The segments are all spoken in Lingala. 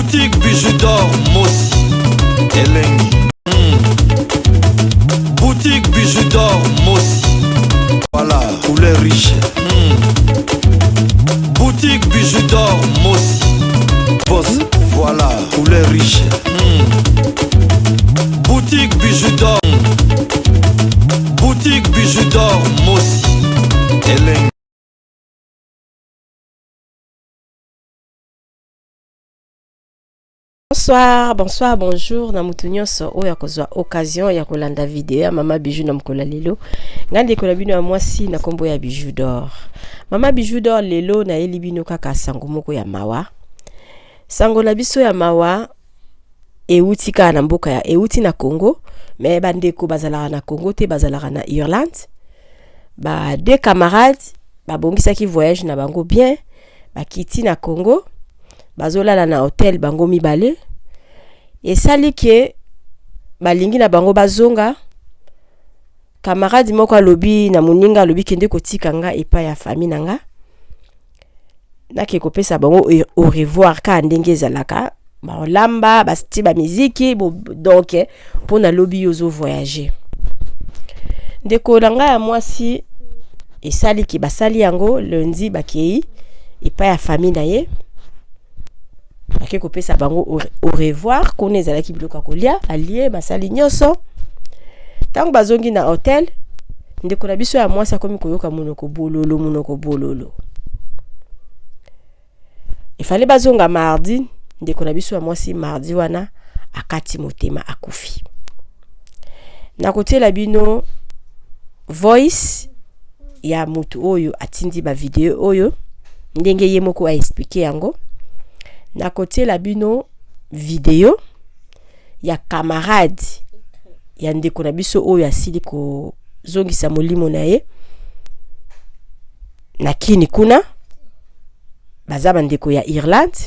Boutique Bijou d'or Mosi Elengi. Boutique Bijou d'or Mosi. Voilà, couleur riche. Boutique Bijou d'or Mosi. Boss, voilà, couleur riche. Boutique Bijou d'or. Boutique Bijou d'or Mosi. Elengi. Bonsoir, bonsoir, bonjour na mutu nyonso oyo akozwa occasion ya kolanda video ya mama Bijou na mokolo ya lelo. Ngai ndeko na bino ya mwasi na kombo ya Bijou d'or. Mama Bijou d'or lelo nayeli bino kaka sango moko ya mawa. Sango na biso ya mawa euti kaka na mboka ya euti na Congo, mais bandeko bazalaka na Congo te, bazalaka na Irlande. Ba deux camarades babongisaki voyage na bango bien, bakiti na Congo, bazolala na hotel bango mibale. Esali ke balingi na bango bazonga. Camarade moko alobi na moninga, alobi kende kotika nga epai ya famille na nga, nake kopesa bango au revoir kaka ndenge ezalaka, baolamba bati bamiziki bo, donc mpo nalobi yo ozo voyager. Ndeko na ngai ya mwasi esaliki basali yango lundi, bakei epai ya famille na ye, bake kopesa bango au revoir. Kuna ezalaki biloko ya kolia, alie basali nyonso. Ntango bazongi na hotel, ndeko na biso ya mwasi akomi koyoka monoko bololo, monoko bololo. Efale bazonga mardi. Ndeko na biso ya mwasi mardi wana akati motema, akufi. Nakotiela bino voice ya mutu oyo atindi ba video oyo, ndenge ye moko aexpliquer yango. Nakotiela bino video ya camarade ya ndeko na biso oyo asili kozongisa molimo na ye na kini kuna. Baza bandeko ya Irlande,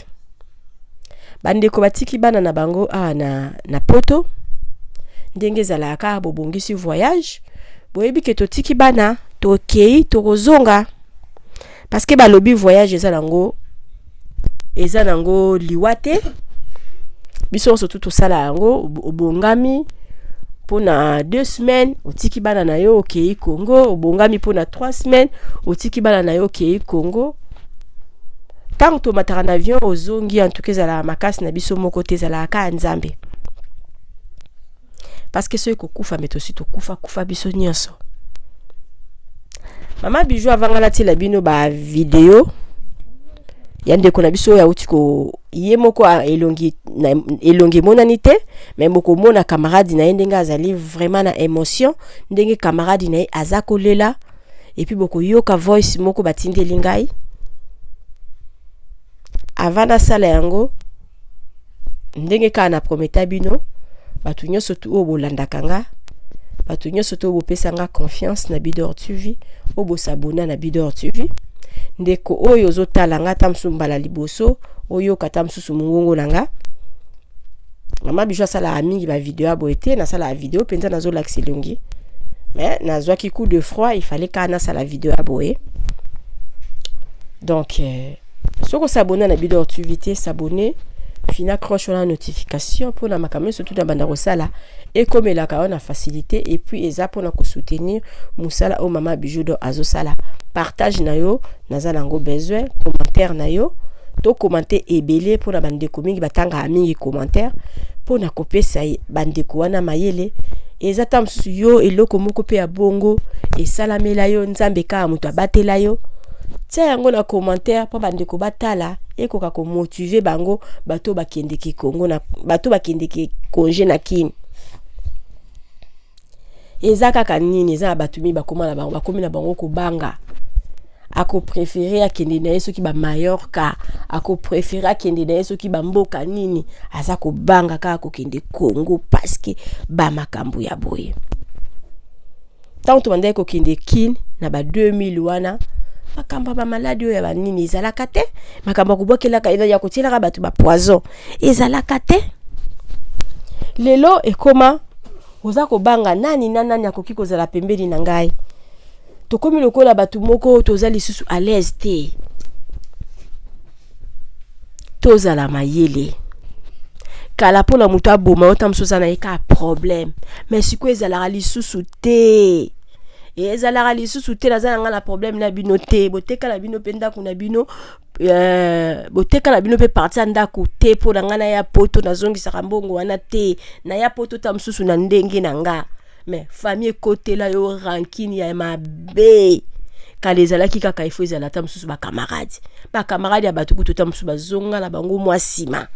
bandeko batiki bana na bango awa na poto. Ndenge ezalaka kaka, bobongisi voyage, boyebi ke totiki bana, tokei, tokozonga, parce que balobi voyage eza nango, eza nango liwa te. Biso nyonso tu tosala yango. Obongami mpona 2 semaines, otiki bana na yo, okei Congo. Obongami mpona 3 semaines, otiki bana na yo, okei Congo. Ntango tomataka na avion, ozongi, en tout cas ezalaka makasi na biso moko te, ezalaka kaka Nzambe, parce que soki kokufa me tosi tokufa kufa biso nyonso. Mama Bijou, avanga natiela bino bavideo ya ndeko na biso oyo auti ko ye moko elongi na, elongi emonani te, mais bokomona camarade na ye ndenge azali vraiment na émotion, ndenge camarade na ye aza kolela. Et puis bokoyoka voice moko batindeli ngai avant nasala yango. Ndenge kaka na prometa bino, bato nyonso tu oyo bolandaka nga, bato nyonso tu oyo bopesa nga confiance na Bidor TV, oyo bosabona na Bidor TV, ndeko oyo ozotala nga ata mosusu mbala liboso, oyoka ata mosusu mongongo na nga, mama Bijou asalaka mingi bavideo ya boye te. Nasalaka video mpenza nazolakisa elongi, mais nazwaki coup de froid, il fallait kaka nasala video ya boye. Donc soki osabona na Bidor TV te, s'abonner, fina cloche wana notification, mpona makambo nyonso tu na banda kosala ekomelaka yo na facilité. Et puis eza mpona kosoutenir mosala oyo mama Bijou d'or azosala. Partage na yo naza nango besoin, commentaire na yo, tocommenter ebele mpona bandeko mingi batangaka mingi commentaire, mpona kopesa bandeko wana mayele. Eza ta mosusu yo eloko moko mpe ya bongo esalamela yo, Nzambe kaka moto abatela yo. Tia yango na commentaire mpo bandeko batala, ekoka komotiver bango. Bato bakendeki Kongo na bato bakendeki congé na Kini, eza kaka nini? Eza na bato mingi bakóma na bango, bakomi na bango kobanga. Akopréférer akende na ye soki bamallorca, akopréférer akende na ye soki bamboka nini, aza kobanga kaka kokende Congo parce que bamakambo ya boye. Ntango tobandaki kokende Kine na ba 2000 wana, makambo ya bamaladi oyo ya banini ezalaka te, makambo ya kobwakelaka, ya kotielaka bato bapoison ezalaka te. Lelo ekoma oza kobanga nani na nani akoki kozala pembeni na ngai. Tokomi lokola bato moko toza lisusu à l'aise te. Tozala mayele. Kala mpona moto aboma yo, ta mosusu aza na ye kaka problème, mais sikoyo ezalaka lisusu te, ezalaka lisusu te. Naza na ngai na problème na bino te. Boteka na bino mpe ndako na bino, boteka na bino mpe partie ya ndako te mpo na ngai naya Poto. Nazongisaka mbongo wana te. Naya Poto ta mosusu na ndenge na nga, mais famille ekotela yo rancune ya mabe. Kala ezalaki kaka ifo ezala ata mosusu bacamarade, bacamarade ya bato kutu ta mosusu bazonga na bango mwa nsima.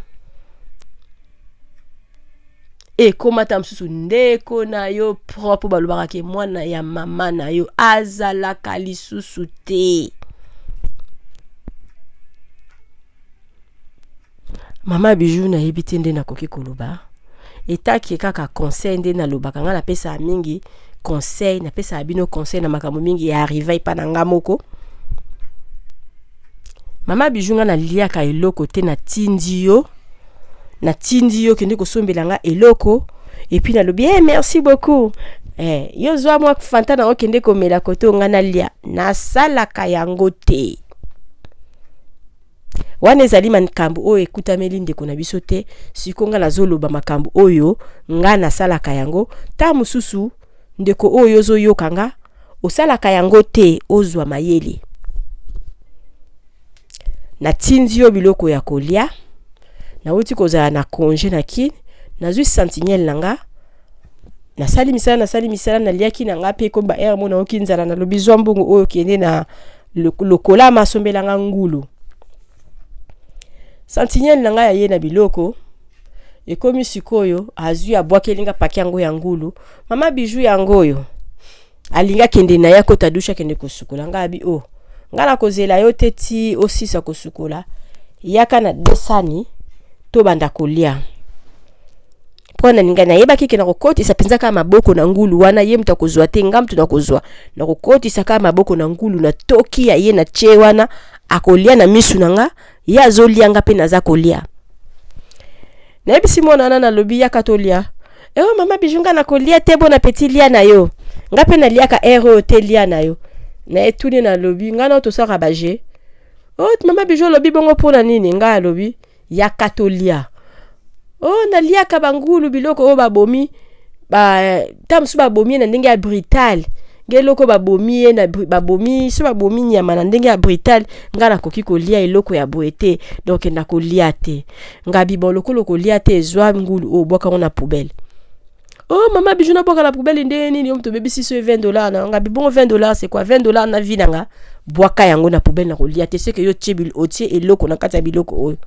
Ekóma ta mosusu ndeko na yo propre, balobaka ke mwana ya mama na yo azalaka lisusu te. Mama Bijou, nayebi te nde nakoki koloba etaki kaka conseil nde nalobaka. Ngai napesaka mingi conseil, napesaka bino conseil na makambo mingi ya arriva epa na nga moko. Mama Bijou, ngai naliaka eloko te. Natindi yo, natindi yo kende kosombela nga eloko, et puis nalobi: "Hey, merci beaucoup, yo zwa mwa Fanta na okende komela kote nga nalia." Nasalaka yango te. Wana ezali makambo oyo ekutameli ndeko na biso te. Sikoyo nga nazoloba makambo oyo nga nasalaka yango. Ta mosusu ndeko oyo ozoyoka nga osalaka yango te, ozwa mayele. Natindi yo biloko ya kolia, nauti kozala na congé na Kini, nazwi sentinelle na nga, nasali misala, nasali misala, naliaki na nga mpe komi ba heure mo nayoki nzala. Nalobi: "Zwa mbongo oyo, kende na lokola masombelanga ngulu." Sentinelle na ngai aye na biloko, ekomi sikoyo azwi, abwakeli nga paquet yango ya ngulu. "Mama Bijou, yango oyo." Alingi akende na ye, akota douche, akende kosukola. Ngai abi: "O oh, ngai nakozela yo te ti osisa kosukola. Yaka na desani, tobanda kolia." Mpo na ngai nayebaki ke nakokotisa mpenza kaka maboko na ngulu wana. Ye moto akozwa te, nga moto nakozwa. Nakokotisa kaka maboko na ngulu, natoki ya ye na tie wana, akolia na misu na nga. Ye azolia, nga mpe naza kolia. Nayebisi mwana wana, nalobi: "Yaka tolia." "Eyo mama Bijou, nga nakolia te. Bon appétit, lia na yo. Nga mpe naliaka heure oyo te, lia na yo." Na etuni, nalobi: "Nga na tosalaka baje." "O oh, mama Bijou, olobi bongo mpona nini?" Ngai alobi: "Yaka tolia." "O oh, naliaka bangulu, biloko oyo babomi ba, ta mosusu babomi ye na ndenge ya brutal. Nge eloko babomi ye na babomi so, babomi nyama na ndenge ya brutal, ngai nakoki kolia eloko ya boye te, donc nakolia te." Ngabi: "Bon, lokola kolia te, ezwa ngulu oyo, obwaka ngo na poubelle." "Oh mama Bijou, nabwaka na poubelle ndenge nini? Yo moto obebisi so 20 $ na ngabi." "Bongo 20 $, c'est quoi 20 $ na vie na nga? Bwaka yango na poubelle, na kolia te. Seke yo tie, otie eloko na kati ya biloko oyo."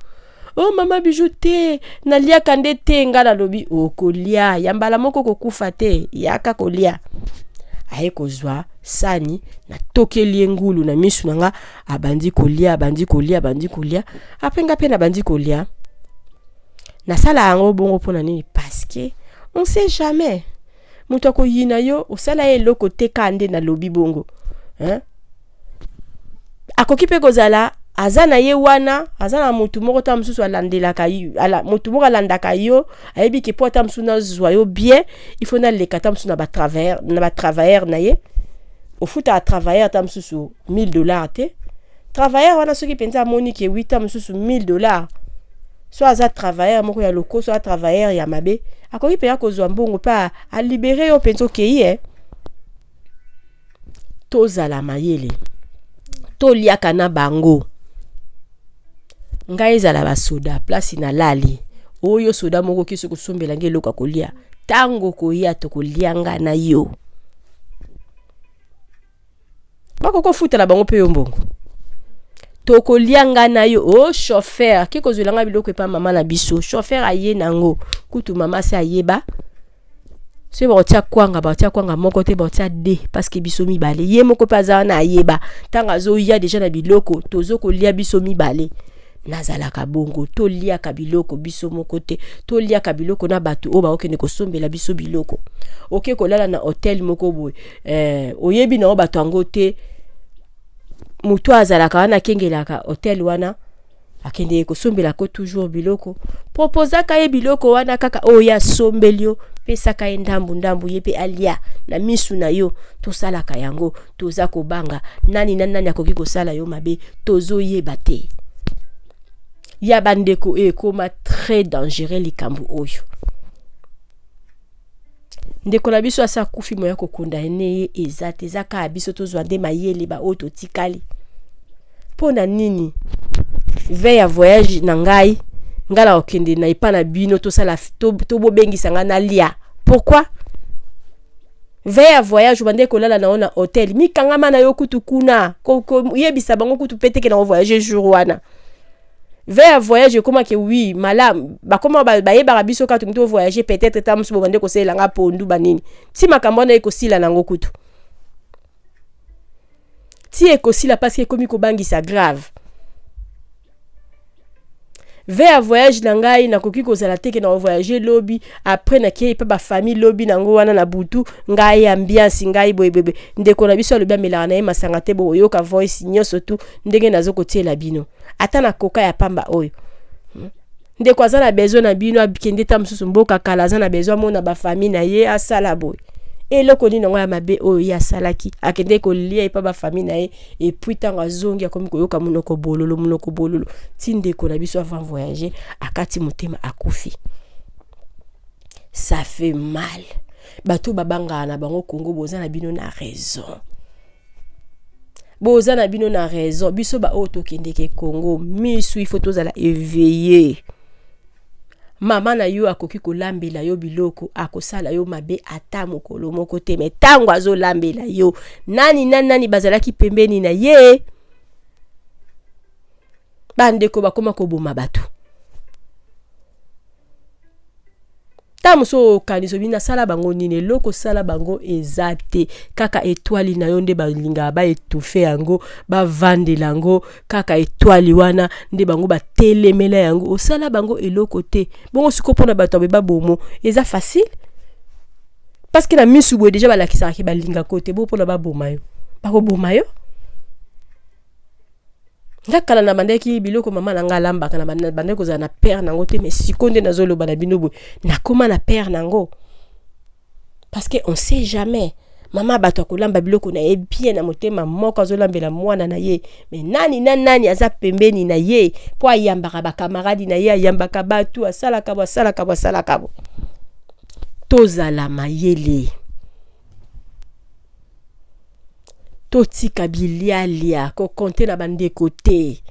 "Oh mama Bijou, te, naliaka nde te." Nga nalobi: "Okolia ya mbala moko, kokufa te, yaka kolia." Aye kozwa sani, natokeli ye ngulu na misu na nga. Abandi kolia, abandi kolia, abandi kolia. Après nga mpe nabandi kolia. Nasala yango bongo mpona nini? Parce que on sait jamais, moto akoyina yo, osala ye eloko te. Ka nde nalobi bongo, hein? Akoki mpe kozala aza na ye wana, aza na motu moko ta mosusu alandelaka ala, motu moko alandaka yo, ayebi ke mpo ata mosusu nazwa yo bien, il faut naleka ta mosusu na batravailleur, na batravailleur na ye. Ofutaka travailleur ata mosusu 1000 $ te. Travailleur wana, soki mpenza amoni ke wi, ta mosusu 1000 $, so aza travailleur moko ya lokoso, aza travailleur ya mabe, akoki mpenza kozwa mbongo mpe alibérer yo mpenza, okei. E tozala mayele, toliaka na bango. Ngai ezala basoda place nalali oyo, soda moko oki soki osombela ngai eloko ya kolia, ntango koya tokolia nga na yo. Bakoki ofutela bango mpe yo mbongo, tokolia nga na yo. O chauffeur ake kozwela nga biloko epa mama na biso, chauffeur aye nango kutu, mama se ayeba soki bakotia kwanga, bakotia kwanga moko te, bakotia deux, parce que biso mibale. Ye moko mpe aza wana, ayeba ntango azoya déjà na biloko, tozokolia biso mibale. Nazalaka bongo. Toliaka biloko biso moko te, toliaka biloko na bato oyo bakokende kosombela biso biloko. Oke kolala na hotel moko boye, oyebi nango bato yango te. Motu azalaka wana, akengelaka hotel wana, akendeke kosombelako toujours biloko. Proposaka ye biloko wana kaka oyo asombeli yo, pesaka ye ndambu ndambu, ye mpe alia na misu na yo. Tosalaka yango, toza kobanga nani na nani akoki kosala yo mabe, tozoyeba te. Ya bandeko, ekoma très très dangereux likambo oyo. Ndeko na biso asi akufi, moya kokondane ye eza te. Eza kaka biso tozwa nde mayele, baoyo totikali. Mpo na nini veille ya voyage na ngai, ngai na kokende na epa na bino, tosala tobobengisa ngai nalia? Pourquoi veille ya voyage obande kolala na yo na hotel? Mikangama na yo kutu kuna, koyebisa bango kutu mpe teke na kovoyage jour wana. Veille ya voyage ekomaki wi malamu, bakoma bayebaka biso kaka tolingi tovoyage. Peut-être ta mosusu bobande kosalelanga pondu banini, ti makambo wana ekosila nango kutu, ti ekosila, parce que ekomi kobangisa grave. Veille ya voyage na ngai, nakoki kozala teke na voyage lobi, après nakei mpe bafamille lobi nango wana na butu, ngai ambiance, ngai boyeboye. Ndeko na biso alobi amelaka na ye masanga te. Boyoka voice nyonso tu ndenge nazokotiela bino, ata na koka ya pamba oyo. Ndeko aza na besoin na bino, akende ta mosusu mboka kala, aza na besoin amona bafamille na ye. Asala boye, eloko nini yango ya mabe oyo ye asalaki? Akende kolia epa bafamille na ye, et puis ntango azongi, akomi koyoka monoko bololo, monoko bololo, ti ndeko na biso avant voyager akati motema, akufi. Ça fait mal. Bato babangaka na bango Kongo, boza na bino na raison, boza na bino na raison. Biso baoyo tokendeke Kongo, misu il faut tozala éveillé. Mama na yo akoki kolambela yo biloko, akosala yo mabe ata mokolo moko te, mais ntango azolambela yo, nani nani nani bazalaki pembeni na ye? Bandeko bakóma koboma bato. Ntango mosusu okanisa obi nasala bango nini? Eloko osala bango eza te. Kaka étoile na yo nde balingaka baétouffe yango, bavandela yango. Kaka étoile wana nde bango batelemela yango. Osala bango eloko te. Bongo sikoyo, mpona bato abe babomo, eza facile, parce que na misu boye déjà balakisaka ke balingaka te. Bo mpona baboma yo, bakoboma yo. Nga kala na bandaki biloko mama na nga alambaka, na bandaki kozala na peur nango te, mais sikoyo nde nazoloba na bino boye, nakóma na peur nango, parce que on sait jamais. Mama bato akolamba biloko na ye bien na motema moko, azolambela mwana na ye, mais nani na nani aza pembeni na ye? Mpo ayambaka bakamaradi na ye, ayambaka bato, asalaka bo, asalaka bo, asalaka bo. Tozala mayele, totika bilialia, kokonte na bandeko te.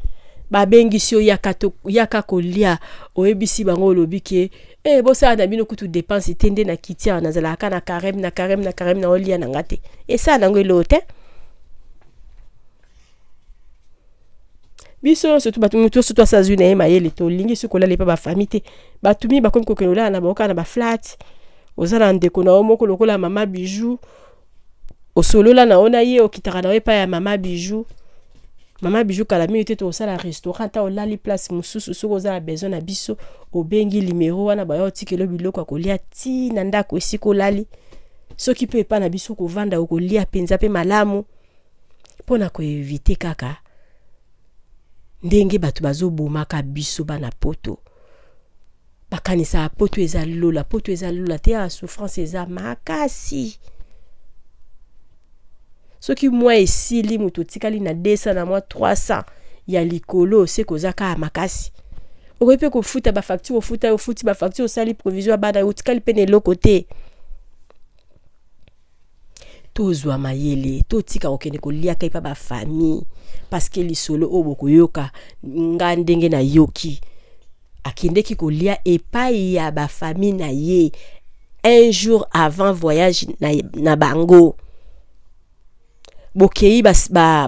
Babengisi yo, yaka, yaka kolia, oyebisi bango, olobi ke e bosala na bino kutu dépense te, nde na kiti awa nazalaka na carême, na carême, na carême, na olia na nga te. Esala nango eloo te. Biso nyonso tu, bato, motu nyonso to asa azwi na ye mayele, tolingi soki kolala epa bafamille te. Bato mingi bakomi kokende kolala na bango kaka na baflat. Oza na ndeko na yo moko lokola mama Bijou, osolola na yo na ye, okitaka na yo epai ya mama Bijou. Mama Bijou, kala mingi te tokosala restaurant. Ata olali place mosusu, soki oza na besoin na biso, obengi limero wana, baya otikela biloko ya kolia ti na ndako esika olali. Soki mpe epai na biso kovanda, okolia mpenza mpe malamu, mpo na koéviter kaka ndenge bato bazobomaka biso bana Poto. Bakanisaka Poto eza lola. Poto eza lola te. Ya souffrance eza makasi. Soki mwa esili, moto otikali na 200, na mwa 300 ya likolo, se koza kaka makasi. Okoki mpe kofuta bafacture, ofuta, ofuti bafacture, osali provision ya bana, otikali mpe na eloko te. Tozwa mayele, totika kokende koliaka epa bafamille, parce que lisolo oyo bokoyoka nga ndenge nayoki, akendeki kolia epai ya bafamille na ye un jour avant voyage na bango. Bokei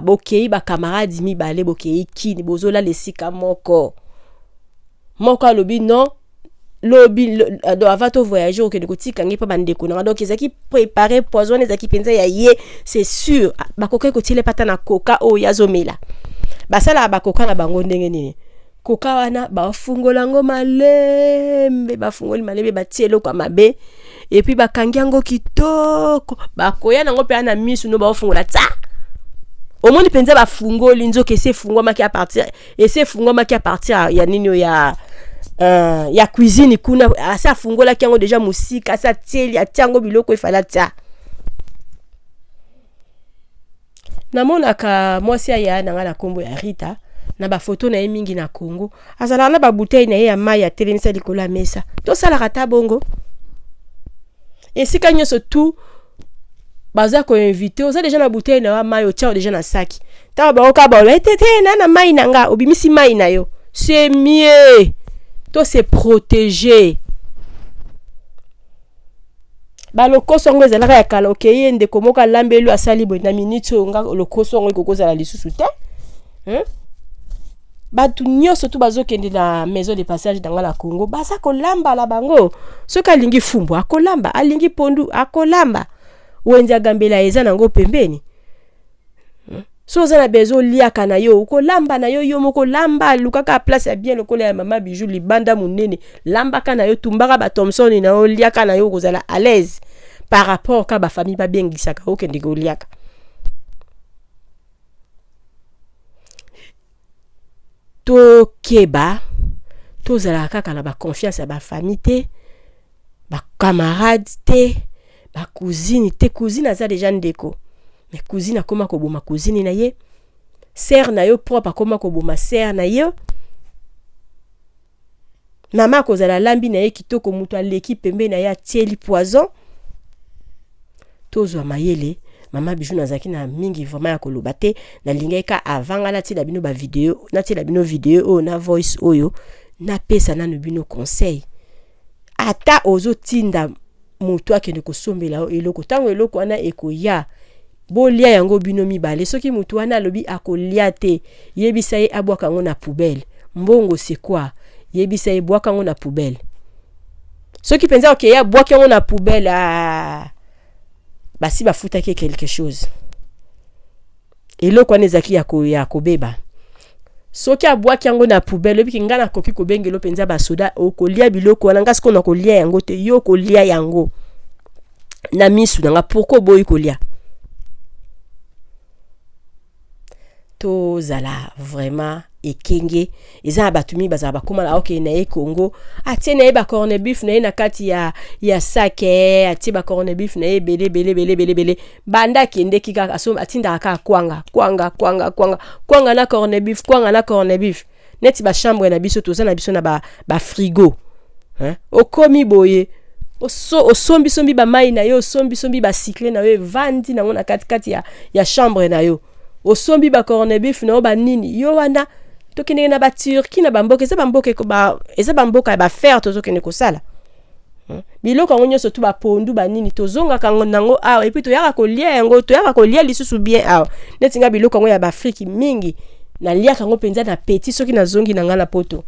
bokei bakamaradi mibale, bokei kini, bozolala esika moko. Moko alobi non, lobi donc avant to voyager, okende kotika ngai mpa bandeko nanga. Donc ezalaki préparé, poison wana ezalaki mpenza ya ye, c'est sûr. Bakokaki kotiela pata na koka oyo azomela. Basalaka bakoka na bango ndenge nini? Koka wana bafungola yango malembe, bafungoli malembe, batie eloko ya mabe, et puis bakangi yango kitoko. Bakoya nango mpe na misu no, baofungola tsa, omoni mpenza bafungoli, nzoka esi efungwamaki à partir, esi efungwamaki à partir ya nini oyo ya cuisine kuna. Asi afungolaki yango déjà mosika, asi atieli, atia yango biloko efali atia. Namonaka mwasi aya na ngai na nkombo ya Rita. Na bafoto na ye mingi na Congo, azalaka na babouteille na ye ya mai, atelemisa likolo ya mesa. Tosalaka ta bongo esika nyonso tu baza koinvite. Oza deja na bouteille na yo ya mai, otia deja na saki. Ntango bango kaka baloba ete te na mai na nga, obimisi mai na yo. C'est mieux to se protéger. Balokoso yango ezalaka ya kala. Okei, ye ndeko moko alambeli, asali boye na minute oyo, nga lokoso yango ekoki kozala lisusu te, hein? Bato nyonso tu bazokende na maison de passage na nga na Congo, baza kolamba na bango. Soki alingi fumbu, akolamba. Alingi pondu, akolamba. Wenze agambela eza nango pembeni. So oza na besoin oliaka na yo, okolamba na yo, yo moko lamba. Lukaka place ya bien lokola ya Mama Bijou, libanda monene, lambaka na yo, tumbaka bathomson na yo, liaka na yo, okozala à l'aise par rapport ka bafamille babengisaka, okende koliaka. Tokeba, tozalaka kaka na baconfiance ya bafamille te, bacamarade te, bacousine te. Cousine aza deja ndeko, mais cousine akóma koboma cousine na ye. Sœur na yo propre akóma koboma sœur na ye. Mama akozala alambi na ye kitoko, moto aleki pembeni na ye atieli poison. Tozwa mayele. Mama Bijou, nazalaki na mingi vraiment ya koloba te. Nalingaki ka avant nga natiela bino bavideo, natiela bino video oyo na voice oyo, napesa nanu bino conseil. Ata ozotinda moto akende kosombela yo eloko, ntango eloko wana ekoya, bolia yango bino mibale. Soki motu wana alobi akolia te, yebisa ye abwaka yango na poubelle. Mbongo, c'est quoi? Yebisa ye bwaka yango na poubelle. Soki mpenza okeye, abwaki yango na poubelle, ah, basi bafutaki quelque chose. Eloko wana ezalaki ya kobeba. Soki abwaki yango na poubelle, oyebiki ngai nakoki kobengela mpenza basoda. Okolia biloko wana, ngai sikoyo nakolia yango te, yo okolia yango na misu na nga. Pourquoi oboyi kolia? Tozala vraiment ekenge. Eza na bato mingi bazala bakóma na okende na ye Congo, atie na ye bacorned-beef na ye na kati ya sac, atie bacorned-beef na ye ebele ebele ebele ebele ebele. Banda akendeki kaka, atindaka kaka kwanga, kwanga, kwanga, kwanga, kwanga na corned-beef, kwanga na corned-beef. Neti bachambre na biso, toza na biso na bafrigo ba, okomi boye, osombisombi bamai na yo, osombisombi bacycle na yo, evandi nango na katikati ya chambre na yo, osombi bacorned-beef na yo, banini yo wana. Tokendeke na baTurquie, na bamboka, eza bamboka ya baaffaires. Tozokende kosala biloko yango nyonso tu, bapondu, banini, tozongaka nango awa, et puis toyaka kolia yango, toyaka kolia lisusu bien awa. Neti nga, biloko yango ya baAfrique mingi naliaka yango mpenza na petit soki nazongi na ngai na Poto,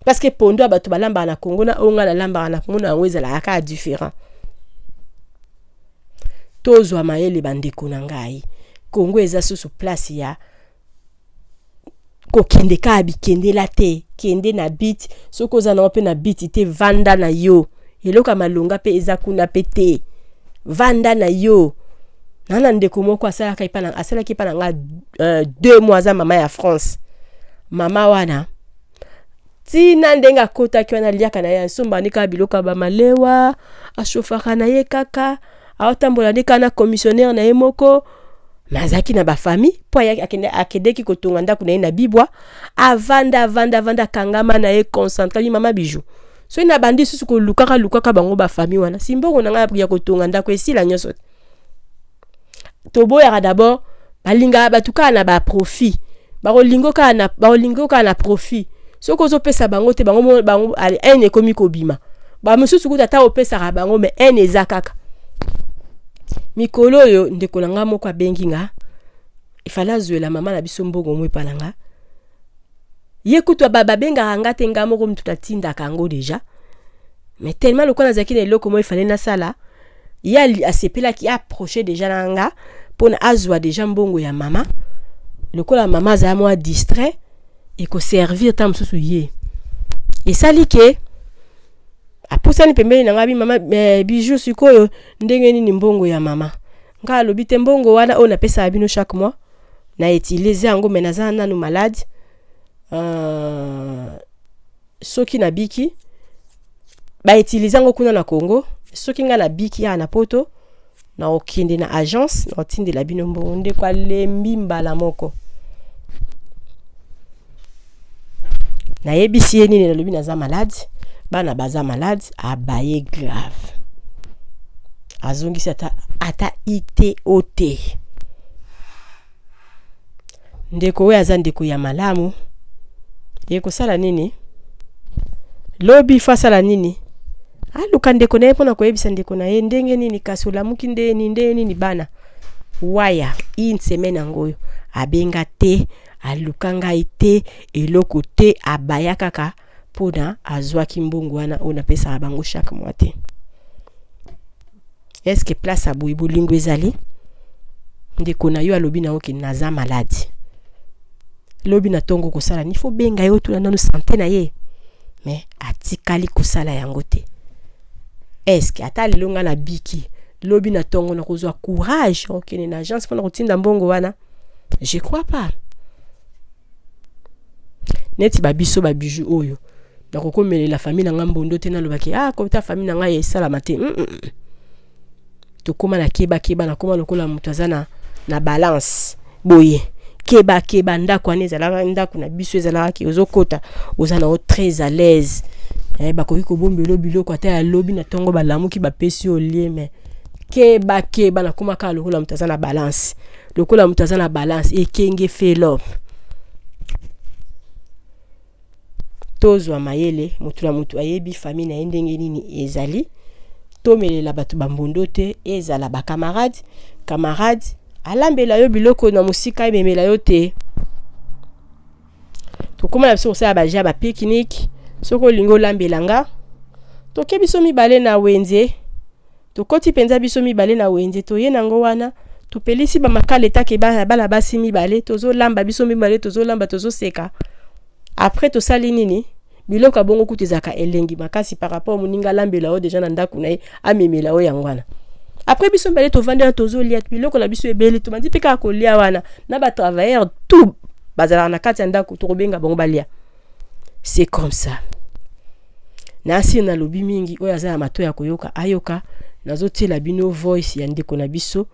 parce que pondu ya bato balambaka na Kongo na oyo ngai nalambaka na Kongo na yango ezalaka kaka différent. Tozwa mayele, bandeko na ngai. Kongo eza susu place ya kokende kaka bikendela te. Kende na but. Soki oza nango mpe na but te, vanda na yo. Eloko ya malonga mpe eza kuna mpe te, vanda na yo. Na ndeko moko asalaki epa na nga 2 mois, aza mama ya France. Mama wana, ntina ndenge akotaki wana, aliaka na ye, asombani kaka biloko ya bamalewa, ashofaka na ye kaka, aotambola nde kaka na commissionnaire na ye moko. Me azalaki na bafamille mpo akendeki kotonga ndako na ye na Bibwa. Avanda, avanda, avanda, akangama na ye, concentré. Mama Bijou, soki nabandi lisusu kolukaka lukaka bango bafamille wana, si mbongo na ngai ya kotonga ndako esila nyonso te. Toboyaka d'abord, balingaka bato kaka na baprofit, bakolinga kaka na profit. Soki ozopesa bango te, bango haine ekomi kobima. Bamosusu kuta ata opesaka bango, mais haine eza kaka. Mikolo oyo, ndeko na nga moko abengi nga, efale azwela mama na biso mbongo mo epa na nga. Ye kutu babengaka nga te, nga moko mutu natindaka yango déjà. Mais tellement lokola nazalaki na eloko mo efale nasala, ye asepelaki, approche déjà na nga mpona azwa déjà mbongo ya mama. Lokola mama azala mwa distrait, ekoservir ta mosusu. Ye esali ke apusani pembeni na ngai, bi mama Bijou, sikoyo ndenge nini mbongo ya mama? Ngai alobi te, mbongo wana oyo napesaka bino chaque mois, na utiliser yango, me naza nanu malade. Soki nabiki, bautiliser yango kuna na Congo. Soki ngai nabiki awa na Poto, na okende na agence, na otindela bino mbongo. Ndeko alembi mbala moko. Nayebisi ye nini? Nalobi naza malade, bana baza malade. Abaye grave, azongisi ata ito te. Ndeko oyo aza ndeko ya malamu. Ekosala nini lobi? Fo asala nini? Aluka ndeko na ye mpona koyebisa ndeko na ye ndenge nini. Kasi olamuki ndeni ndenge nini? Bana waya, une semaine yango oyo abenga te, aluka ngai te, eloko te. Abaya kaka mpona azwaki mbongo wana oyo napesaka bango chaque mois te. Est-ce place aboyi bolingo ezali? Ndeko na yo alobi na yo ke naza malade, lobi na ntongo kosala ni fo benga ye, otuna nanu santé na ye, mais atikali kosala yango te. Est-ce ata lelo ngai nabiki, lobi na ntongo nakozwa courage okende na agence mpona kotinda mbongo wana? Je crois pas. Neti babiso babiju oyo, nakokomelela famille na ngai mbondo te. Nalobaki ah, kota famille na ngai esalama te. Tokóma na kebakeba, nakóma lokola moto aza na balance boye, kebakeba. Ndako wana ezalaka ndako na biso, ezalaka ke ozokota, oza na yo très à l'aise. Bakoki kobombela biloko ata ya lobi na ntongo, balamuki, bapesi yo lie. Mais kebakeba, nakóma kaka lokola moto aza na balance, lokola moto aza na balance ekenge felo. Tozwa mayele, motu na motu ayebi famille na ye ndenge nini ezali. Tomelela bato bambondo te, ezala bacamarade. Camarade alambela yo biloko na mosika, ememela yo te. Tokóma na biso kosala baja bapique-nique. Soki olingi olambela nga, toke biso mibale na wenze, tokoti mpenza biso mibale na wenze, toye nango wana, topelisi bamakala etake bana basi mibale, tozolamba biso mibale, tozolamba, tozoseka. Après tosali nini? Biloko ya bongo kutu ezalaka elengi makasi par rapport moninga alambela oyo déjà na ndako na ye, amemela oyo yango wana. Après biso mibale tovandi wana, tozolia biloko na biso ebele, tobandi mpe kaka kolia wana na batravailleur tout bazalaka na kati ya ndako, tokobenga bango balia. C'est comme ça. Nasi nalobi mingi, oyo aza na mato ya koyoka ayoka. Nazotiela bino voice ya ndeko na biso,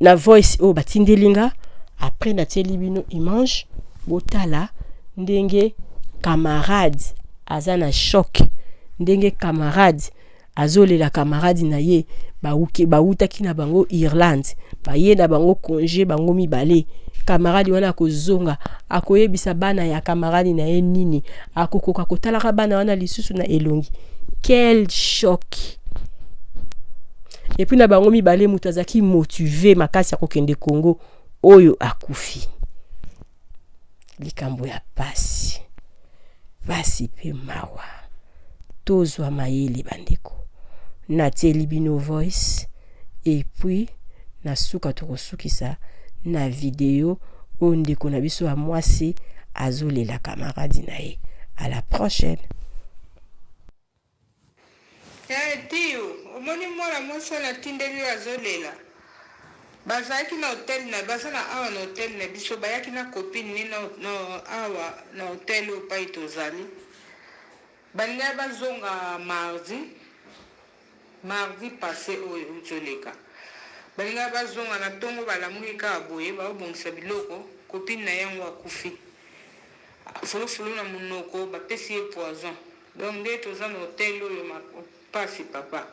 na voice oyo batindeli nga. Après natieli bino image, botala ndenge camarade aza na choc, ndenge camarade azolela camarade na ye. Bawutaki na bango Irlande, baye na bango congé bango mibale. Camarade wana akozonga, akoyebisa bana ya camarade na ye nini? Akokoka kotalaka bana wana lisusu na elongi? Quel choc! Et puis na bango mibale, moto azalaki motivé makasi ya kokende Congo, oyo akufi. Likambo ya pasi, pasi mpe mawa. Tozwa mayele, bandeko. Natieli bino voice et puis na suka tokosukisa na video oyo ndeko na biso ya mwasi azolela camarade na ye. À la prochaine. Eh, Tiyo, omoni mwana mwasi wana atindeli oyo azolela. Bazalaki na hotel na baza na awa na hotel na biso, bayaki na copine ne na awa na hotel oyo pai tozali. Balingaki bazonga mardi passé oyo ozoleka. Balingaki bazonga na ntongo, balamuki kaka boye, baobongisa biloko, copine na yango akufi. Fulufulu na monoko, bapesi ye poison. Donc nde toza na hotel oyo, pasi papa.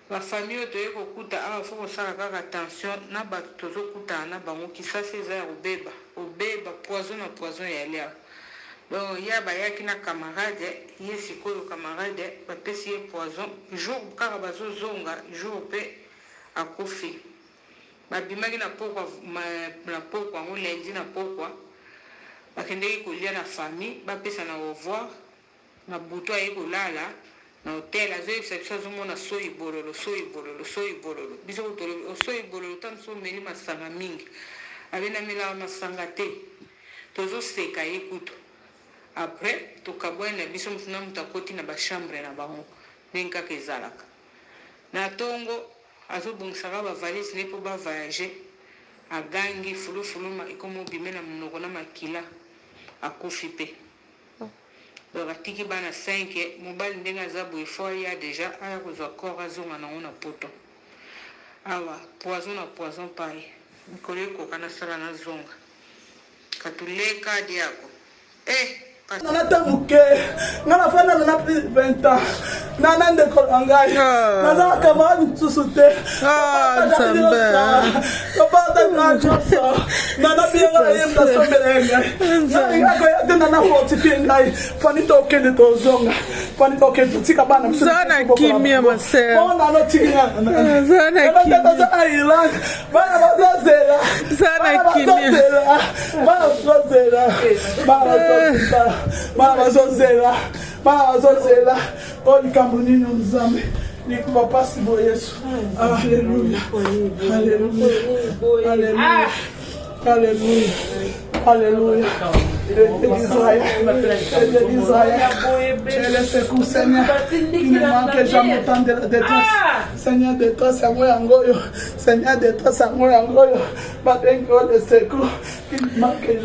Bafamille oyo toye kokuta awa, fo kosala kaka attention na bato tozokutana na bango. Kisasi eza ya kobeba, kobeba, poison na poison eyali awa. Donc ya bayaki na camarade ye, sikoyo camarade bapesi ye poison, jour kaka bazozonga, jour mpe akufi. Babimaki na pokwa, na pokwa yango lundi na pokwa, bakendeki kolia na famille, bapesa na au revoir. Na butu aye kolala na hotel, azoyebisa biso azomona soyi bololo, soyi bololo, soyi bololo. Biso tolobi osoyi bololo ta mosu omeli masanga mingi. Abe namelaka masanga te. Tozoseka ye kutu. Après tokabwani na biso, motu na moto akoti na bachambre na bango ndenge kaka ezalaka. Na ntongo azobongisaka bavalise ne mpo bavoyage, agangi fulufulu, ekoma obime na monoko na makila, akufi mpe. Donc atiki bana 5. Mobali ndenge aza boye, fo aya déjà, aya kozwa corps, azonga nango na Poto awa. Poison na poison pai mikolo ekoka nasala nazonga katuleka diako. Eh. Nana ta moke nga nafanda nana plus 20 ans nana ndeko na ngai ah. naza na camarade mosusu te ah, papaatanga nyonso nana biyenga na ye mnasombela ye ngai nalinga koya te nana fortifie ngai fani tokende tozonga fani tokende totika bana biso kimia ma sœur nana otiki nga nana na Irlande bana bazozela bana bazozela bana bazozela bana bazozela bana bazozela bana bazozela oyo likambo nini nzambe likuba pasi bo yesu aleluya aleluya aleluya aleluya aleluya Israël, Dieu d'Israël, tu es le secours, Seigneur, qui ne manque jamais au temps de la détresse. Seigneur, détresse yango yango oyo, Seigneur, détresse yango yango oyo, babengi yo le secours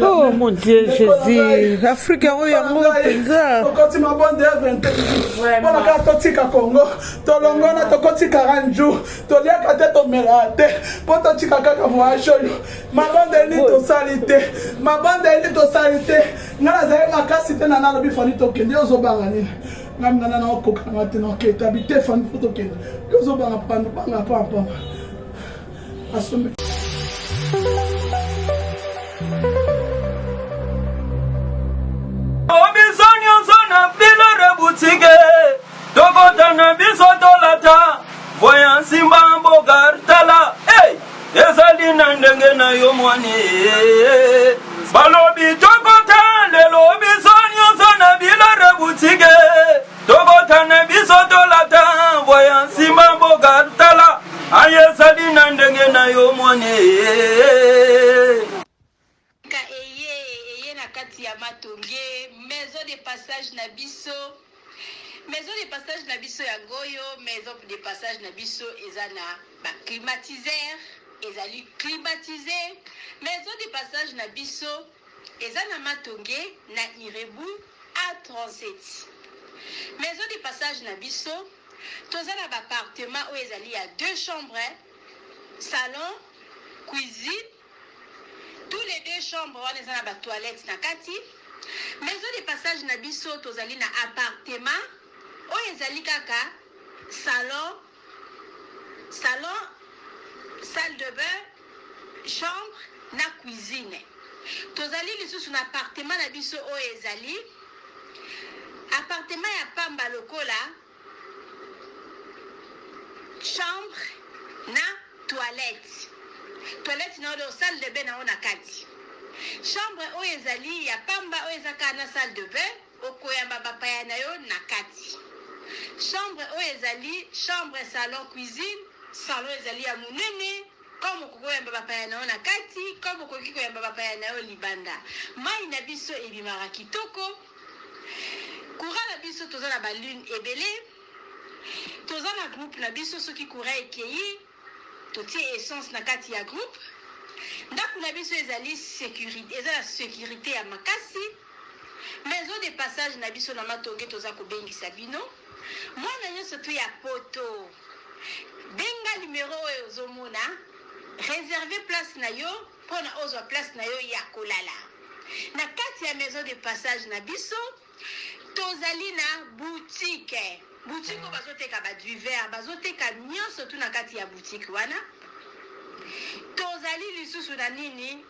Oh mon Dieu Jésus, Afrique yango yango mpenza. Tokoti mabonde ya 21 mpona kaka totika Congo, tolongona tokoti 40 jours, toliaka te tomelaka te mpo totika kaka voyage oyo. Mabondeli tosali te, mabondeli tosali te. Ngai nazali makasi te na nalobi fani tokende, yo ozobanga nini? Ngai nana naokoka nanga te naketa bi te fani fo tokende, yo ozobanga pando banga pampamba asombi biso nyonso na bilore butike tokota na biso tolata voya nsimba mboka tala hey! ezali na ndenge na yo mwani balobi tokota lelo biso nyonso na bilore butike tokota na biso tolata voya nsimba mboka tala aye ezali na ndenge na yo mwani Ka eye eye na kati ya matonge maison de passage na biso maison de passage na biso yango oyo maison de passage na biso eza na ba climatiseur ezali climatise maison de passage na biso eza na matonge na irebu a37 maison de passage na biso toza na ba appartement oyo ezali ya deux chambres salon cuisine Tous les deux chambres wana eza na ba toilettes na kati. Maison de passage na biso tozali na appartement oyo ezali kaka salon, salon, salle de bain, chambre na cuisine. Tozali lisusu na appartement na biso oyo ezali appartement ya pamba lokola chambre na toilette toilette na yo salle de bain na yo na kati chambre oyo ezali ya pamba oyo eza kaka na salle de bain okoyamba bapaya na yo na kati chambre oyo ezali chambre salon cuisine salon ezali ya monene comme okoki koyamba bapaya na yo na kati comme okoki koyamba bapaya na yo libanda mai na biso ebimaka kitoko Courant na biso toza na ba lune ebele toza na groupe na biso soki courant ekeyi totie essence na kati ya groupe ndaku na biso ezali securite eza na securite ya makasi maison de passage na biso na matonge toza kobengisa bino mwana nyonso tu ya poto benga numero oyo ozomona reserve place na yo pona ozwa place na yo ya kolala na kati ya maison de passage na biso tozali na boutique boutique oyo bazoteka ba divers bazoteka nyonso tu na kati ya boutique wana tozali lisusu na nini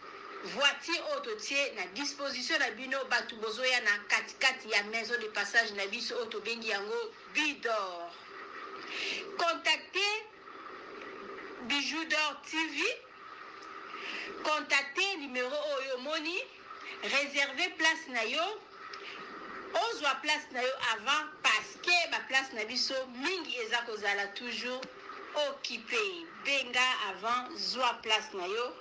voiture oyo totie na disposition na bino bato bozoya na katikati ya maison de passage na biso oyo tobengi yango bidor contacte Bijoux d'or TV contacte numero oyo omoni reserve place na yo ozwa place na yo avant parce que ba place na biso mingi eza kozala toujours occupe benga avant zwa place na yo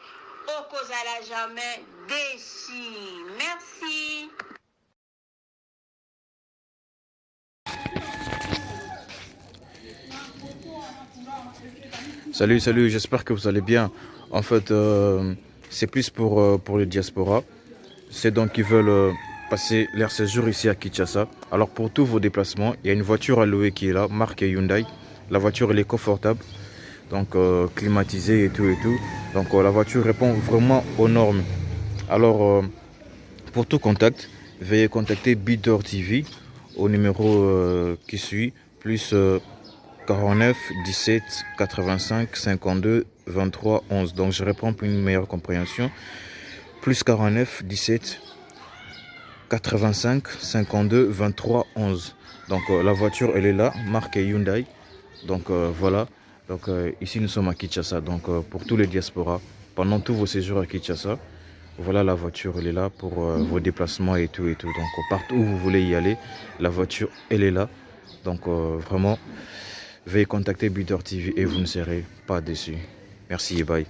okozala jamais déçu merci. Salut, salut, j'espère que vous allez bien. En fait, c'est plus pour les diasporas. C'est donc qui veulent passer leur séjour ici à Kinshasa. Alors pour tous vos déplacements, il y a une voiture à louer qui est là, marque Hyundai. La voiture, elle est confortable, donc climatisée et tout et tout. Donc la voiture répond vraiment aux normes. Alors pour tout contact, veuillez contacter Bidor TV au numéro qui suit, plus 49 17 85 52 23 11. Donc je reprends pour une meilleure compréhension. Plus 49 17 85 52 23 11. Donc la voiture elle est là, marque Hyundai. Donc voilà. Donc ici nous sommes à Kinshasa. Donc pour tous les diasporas, pendant tous vos séjours à Kinshasa, voilà la voiture elle est là pour vos déplacements et tout et tout. Donc partout où vous voulez y aller, la voiture elle est là. Donc vraiment, veuillez contacter Bidor TV et vous ne serez pas déçus. Merci et bye.